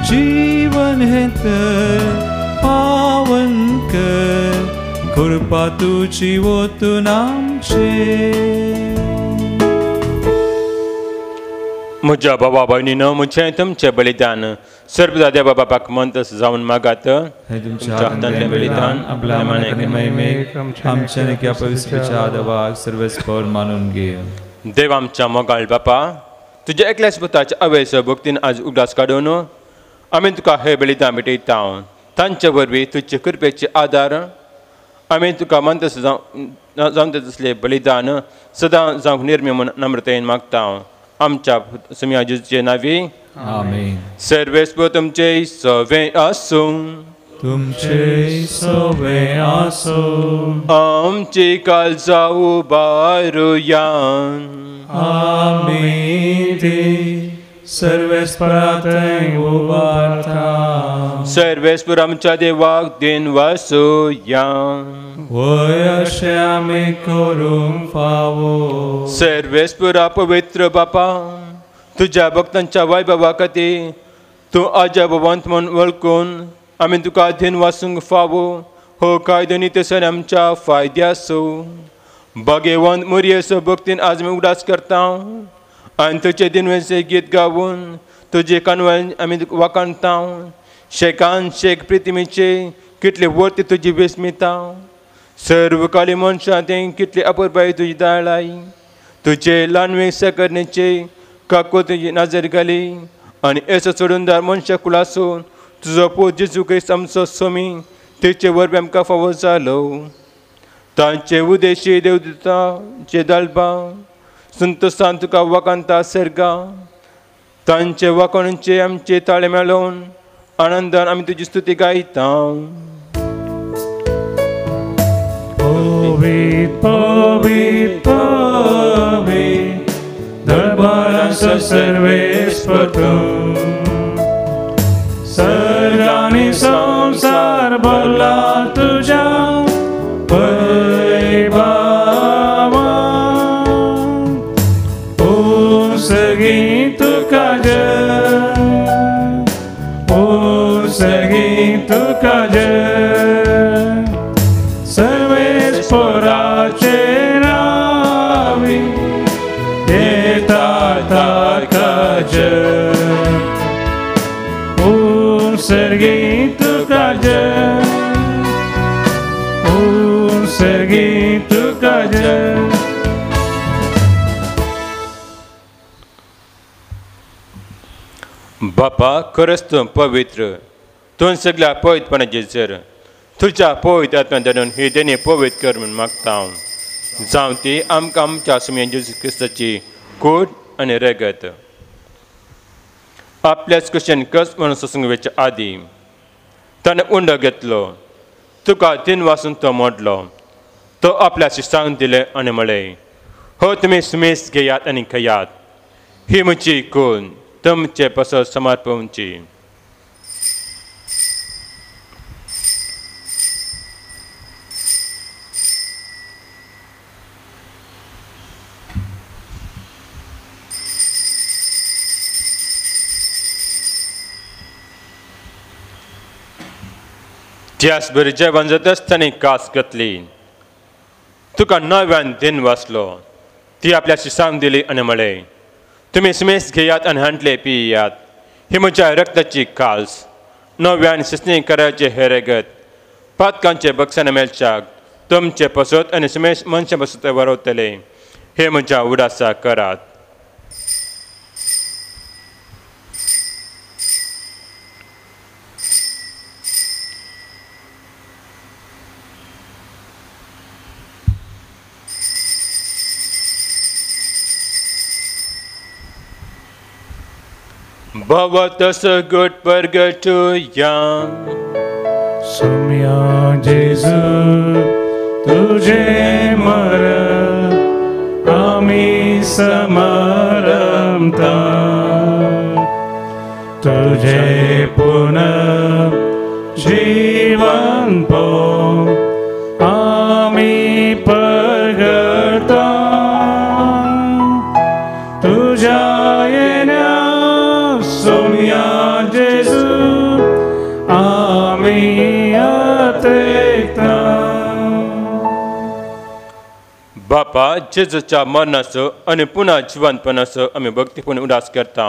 जीवन हें तर पावन कर, कृपा तुजी ओतून आमचेर. म्हज्या बाबा भयणीनो म्हजें तुमचें बलिदान सर्व दाद्या बाबाक मंत जावन मागात. हे तुमच्या हातांतलें बलिदान आपल्या मनाक आनी महिमेक आमच्या आनी ह्या पवित्र देवाक सर्वेस्पर मानून घे. देव आमच्या मोगाळ बापा, तुज्या एकल्याच पुताच्या अवेस भक्तीन आज उगडास काडून आमी तुका हे बलिदान भेटयता. तांचे वरवीं तुजे कृपेचे आदार आमी तुका मंत जावन तसलें बलिदान सदां जावंक निर्मी म्हूण नम्रतायेन मागता. आमच्या सुम्या जेजूचे नांवी आमेन. सर्वेस्पर तुमचे सवे आसूं. तुमचे सवे आसूं. आमची काळजां उबारुया. आमी ती सर्वेस्परा थंय उबारता. सर्वेस्पर आमच्या देवाक दिन वासुया. वय अशें आमी करूंक फावो. सर्वेस्परा पवित्र बापा, तुज्या भक्तांच्या वैभवा खातीर तूं अजाबवंत म्हूण वळखून आमी तुका दिन वासूंक फावो. हो कायदो नीत आमच्या फायद्याचो. भाग्यवंत मुरयेचो भक्तीन आज आमी उगडास करता आनी तुजे दिनवेचे गीत गावन तुजे कानवल आमी वाखाणता. शेकान शेक प्रितिमेचे कितले वर्ती तुजी विस्मिता. सर्व काली मनशां तें कितली अपुरबाय तुजी दाळाय. तुजे ल्हानवे सकरणेचे काको तुजी नजर घाली आनी येसो चडूनदार मनशा कुळासून तुजो पूत जेजू क्रिस्त आमचो सोमी तेचे वरवीं आमकां फावो जालो. तांचे उदेशी देवदूता जे दलबा संतोसान तुका वाखाणता सर्गा. तांचे वाखाणचे आमचे ताळे मेळोवन आनंदान आमी तुजी स्तुती गायता. पवित्र पवित्र पवित्र दरबाराचो सर्वेस्पर तूं. सर्ग आनी संवसार भरला तुज्या वैभवान. सगळीं तुका जय, ओ सगळीं तुका जय. सर्वेस्पराचे नांवी येता ताका जय. ओ सगळीं तुका जय, ओ सगळीं तुका जय. बापा, खरंच तूं पवित्र, तूं सगळ्या पवित्रपणाचेर जर तुज्या पवित्र आत्म्यान धाडून ही देणी पवित्र कर म्हूण मागता हांव. जावं ती आमकां आमच्या सुम्या जेजू क्रिस्ताची कूड आनी रगत. आपल्याच कुशेन कस म्हणून सोसूंक वचच्या आदीं ताणें उंडो घेतलो, तुका दिन वासून तो मोडलो. तो आपल्या शिश्यांक दिलें आनी म्हळें, हो तुमी सुमेस घेयात आनी खेयात. ही म्हजी कूड तुमचे पासत समर्पणची. त्याच बरी जेवण जाताच ताणें कास घातली, तुका नव्यान दिन वाचलो. ती आपल्या शिश्यांक दिली आनी म्हळें, तुमी सुमेस घेयात आनी हांटले पियात. ही म्हज्या रक्ताची काल्स, नव्यान शिस्नी करायचे हे रगत पातकांचे बक्षां मेळच्याक तुमचे पसत आनी सुमेश मनशा पसत वरवतले. हे म्हज्या उडासा करात. भवतस गुट परगटुया. सुम्या जेजू तुझे मर आमी समारंभता. तुझे पुनः जीवन पो आमी परगटा. तुझ्या येण्या सुम्या जेजू आमी अतेकता. बापा जेजूच्या मरणाचो आनी पुनः जिवंतपणाचो आमी भक्तीपूर्ण उदास करता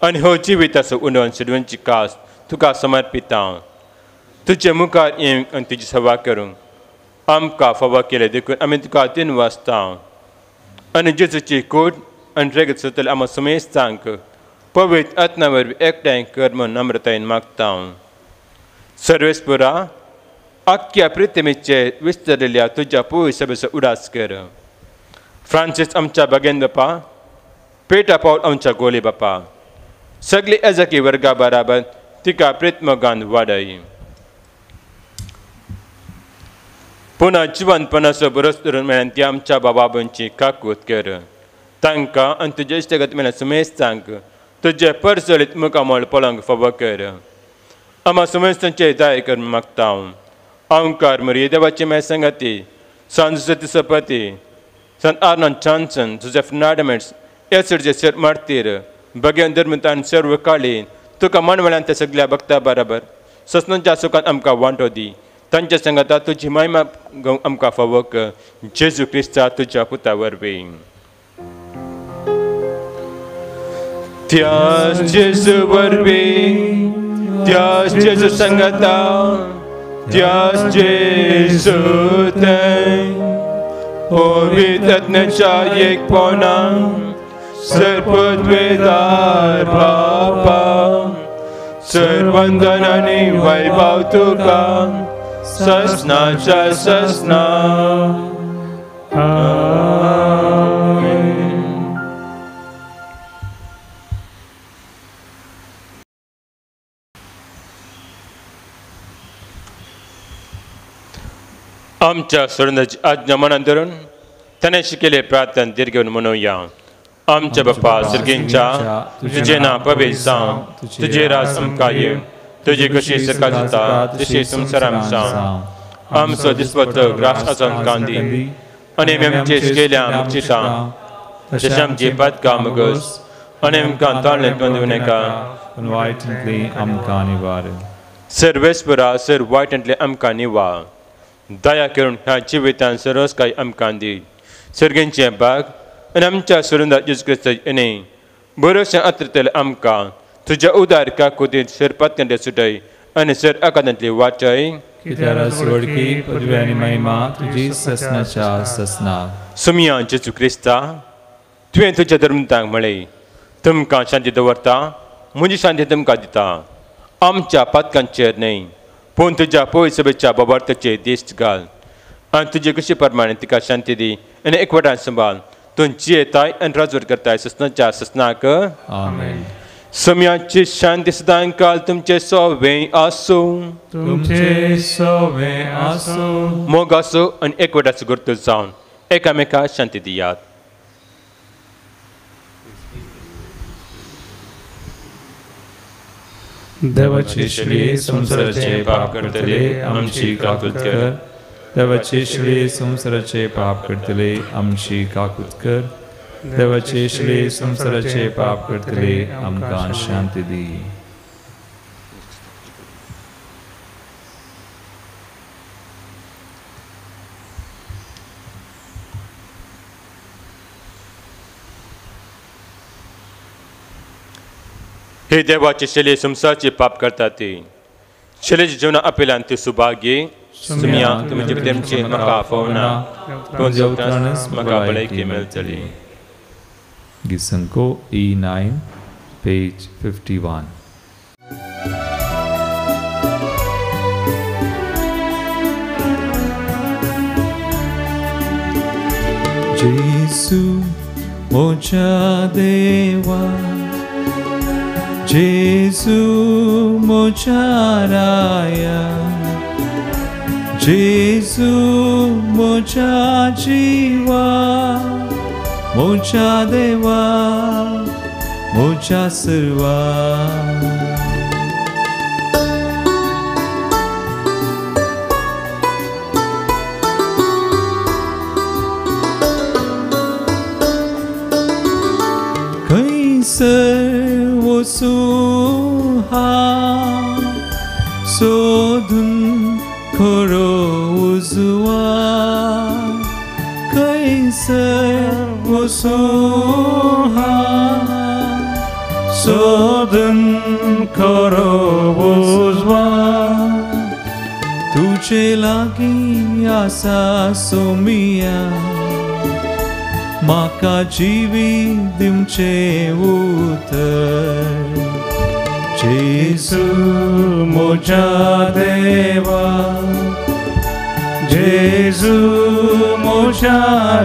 आनी हो जिविताचो उडोवन शिडवणची कास तुका समर्पिता. तुजे मुखार येवंक आनी तुजी सेवा करूंक आमकां फावो केले देखून आमी तुका तीन वाजता आनी जेजूची कूट आनी रेगत सोदतले आमकां समेस्तांक पवित्र आत्मा वरवीं एकठांय कर म्हूण नम्रतायेन मागता. सर्वेस्पुरा आख्ख्या प्रितमेचे विस्तरिल्ल्या तुज्या पवित्र सभेचो उडास कर. फ्रांसीस आमच्या बागेन बापा, पेटा पावल आमच्या गोली बापा, सगळी एजाकी वर्गा बराबर तिका प्रितमोगान वाडय. पुनः जिवंतपणाचो बरोस धरून मेळ्यान ती आमच्या बाबांची काकूत कर. तांकां आनी तुजे इश्टगत मेळ्ळ्या सुमेस्तांक तुजे परजळीत मुखामळ पळोवंक फावो कर. आमा सुमेस्तांचे दया कर मागता. अंकार मरिये देवाची माय संगाती, सांत जुसेफ सपती, संत आर्नॉन जॉन्सन, जुसेफ नाडमेट्स, एसडचे सर मार्तीर, भगेन धर्मतान सर्व काळी तुका मनवेळान त्या सगळ्या भक्ता बराबर ससनांच्या सुखान आमकां वांटो दी. तांच्या संगाता तुजी महिमा आमकां फावो कर. जेजू क्रिस्ता तुज्या पुता वरवीं. त्याच जेजू वरवीं, त्याच जेजू संगाता, त्याच जेजू थंय पवित्र आत्म्याच्या एकपणान सर्वपदवेदार बापा, सर्वंदन आनी वैभव तुका ससनाच्या ससना. आमच्या सोडण्याची आज्ञा मनान धरून ताणें शिकयल्ले प्रार्थना धीर घेवन म्हणुया. आमच्या बापा सर्गींच्या, तुजें नांव पवित्र जावं, तुजें राज आमकां येवं, तुजी कशी सरकार जाता तशी संवसारांत जावं. आमचो दिसपट्टो ग्रास आज आमकां दी आनी आमी आमचे शिकयल्या मुक्तिता तशें आमची पातकां मुगस आनी आमकां ताळें दिवं नाका. आमकां निवार. सर्वेस्परा सर वायटांतलें आमकां निवार. दया करून ह्या जिवितान सर्वस काय आमकां दी. सर्गेंचें बाग आनी आमच्या सुरुंदा जेजू क्रिस्त येणे बरोवशें आत्रतलें आमकां तुज्या उदार काकुतीन सर पातकांतले सुटय आनी सर आकांतांतली वाचय. सुमिया जेजू क्रिस्ता, तुवें तुज्या धर्मतांक म्हळें, तुमकां शांती दवरता, म्हजी शांती तुमकां दिता. आमच्या पातकांचेर न्हय पूण तुज्या पवित्र सभेच्या बाबार्थाचेर दिश्ट घाल आनी तुजे कशी प्रमाणे तिका शांती दी आनी एकवटान सांबाळ. तूं जियेताय आनी राजवट करताय ससनाच्या ससनाक. आमेन. सम्याची शांती सदां काल तुमचे सोवे आसूं, तुमचे सोवे आसूं. मोग आसूं आनी एकवटाचो गुर्तू जावन एकामेका शांती दियात. देवाची श्री संसाराचे पाप करतले आमची काकूत कर. देवाची श्री संसाराचे पाप करतले आमची काकूत कर. देवाची श्री संसाराचे पाप करतले आमकां शांती दी. हे देवाचे शैली संसारचे पाप करतात ते शैलेचे जीवन अपेलान ते सुभाग्य. सुमिया तुमचे प्रेमचे म्हाका आफोवना, पूण जेवतानच म्हाका भलायकी मेळटली. Gisanko E9, page 51. Jesu moja deva, Jesu moja raya, Jesu moja jiva, moja deva, moja sarva. खंयसर वचूं हांव सोदून खरो उजवाड, खंयसर वचूं हांव सोदून खरो उजवाड तुजे लागीं आसा सोमिया म्हाका जिवीत दिवचें उतर जेजू म्हज्या देवा जेजू म्हज्या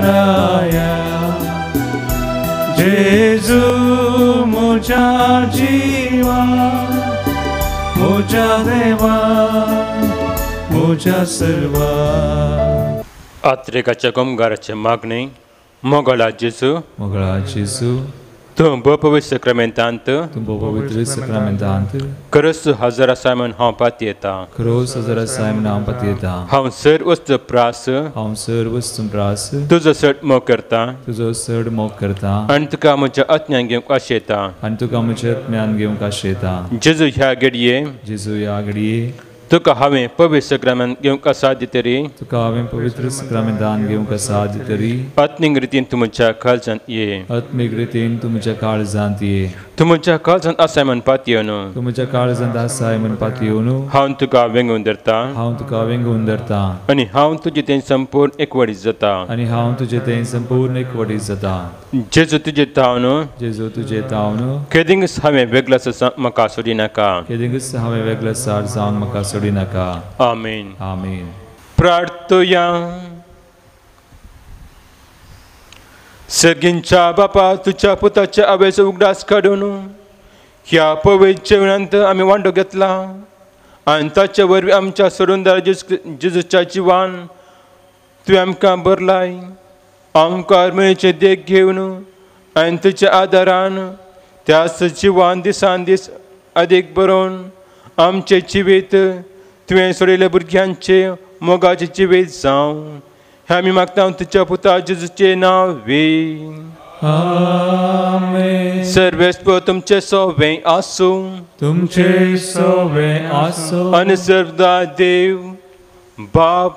राया जेजू म्हज्या जिवा म्हज्या देवा म्हज्या सर्वा. आत्रेकाच्या गोमगाराचे मागणे. मोगळा जेजू, मोगळा जेजू, तूं भोपवित्र सक्रामेंतांत, तूं भोपवित्र सक्रामेंतांत खरोच हजर आसा म्हूण हांव पातयेता, खरोच हजर आसा म्हूण हांव पातयेता. हांव सर वस्तू प्रास, हांव सर वस्तू प्रास तुजो चड मोग करता, तुजो चड मोग करता आनी तुका म्हज्या आत्म्यान घेवंक आशेता, आनी तुका म्हज्या आत्म्यान घेवंक आशेता. जेजू ह्या घडये, जेजू ह्या घडये तुका हांवें पवित्र सक्रामेंत घेवंक असाध्य तरी, तुका हांवें पवित्र सक्रामेंतान घेवंक असाध्य तरी आत्मीक रितीन तूं म्हज्या काळजांत ये, आत्मीक रितीन तूं म्हज्या काळजांत ये. तूं म्हज्या काळजांत आसाय म्हूण पातयेवन, तूं म्हज्या काळजांत आसाय म्हूण पातयेवन हांव तुका वेंगून धरता, हांव तुका वेंगून धरता आनी हांव तुजे थंय संपूर्ण एकवटीत जाता, आनी हांव तुजे थंय संपूर्ण एकवटीत जाता. जेजू तुजे तावन, जेजू तुजे तावन केदिंगच हांवें वेगळो म्हाका सोडिनाका, केदिंगच हांवें वेगळो सार जावन म्हाका सोडिनाका. आमेन. आमेन. प्रार्थया. सर्गींच्या बापा, तुज्या पुताच्या आवयचो उगडास काडून ह्या पवित्र जेवणांत आमी वांटो घेतला आनी ताचे वरवीं आमच्या सोडूनदार जेजूच्या जिवान तुवें आमकां भरलाय. आमकां आर्मेचे देख घेवन आनी तुज्या आदारान त्याच जिवान दिसान दीस अदीक बरोवन आमचें जिवीत तुवें सोडिल्ल्या भुरग्यांचे मोगाचें जिवीत जावं हें आमी मागता तुज्या पुता जेजूचें नांव वे. आमेन. सर्वेस्पर तुमचें सोवें आसूं, तुमचें सोवें आसूं आनी सर्वदा देव बाप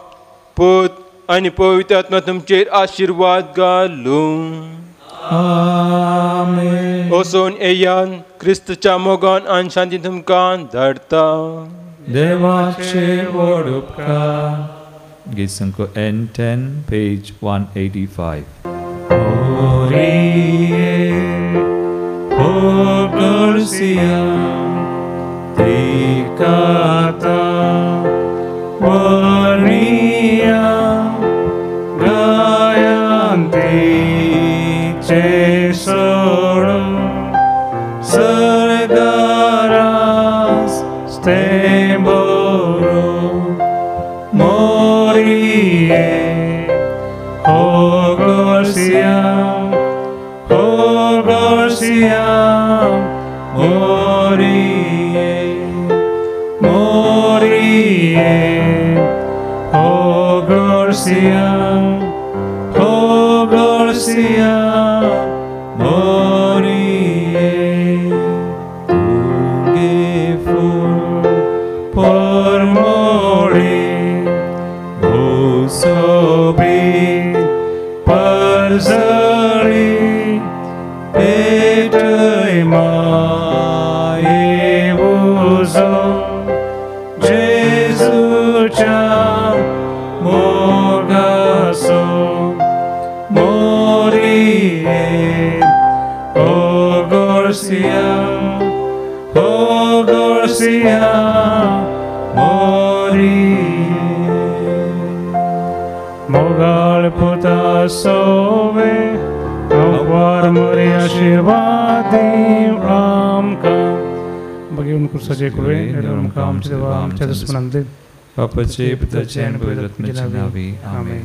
पूत आनी पवित्र आत्मा तुमचेर आशिर्वाद घालूं. आमेन. वचून येयात, क्रिस्तच्या मोगान आनी शांती तुमकां धाडटा. देवाचे व्हड उपकार. गीत संख्या N10 page 185. Morie o Garcia Tikata Maria Gayanti Tesoro Sargaras Stemboro Morie o Garcia, o Garcia, morie, morie, o Garcia, o Garcia, morie. Tu fur por morir, sobi parzari petrai mai uzo Jesu cha mogaso morie o Garcia, o Garcia morie. Mogal puta sove अववार More आशीर्वादी आमका बघून कुर्साचे कुळे आमच्या देवा आमच्या दुश्मनांचे बापाचे पुताचे आणि पवित्र आत्म्याचे नावे. आमेन.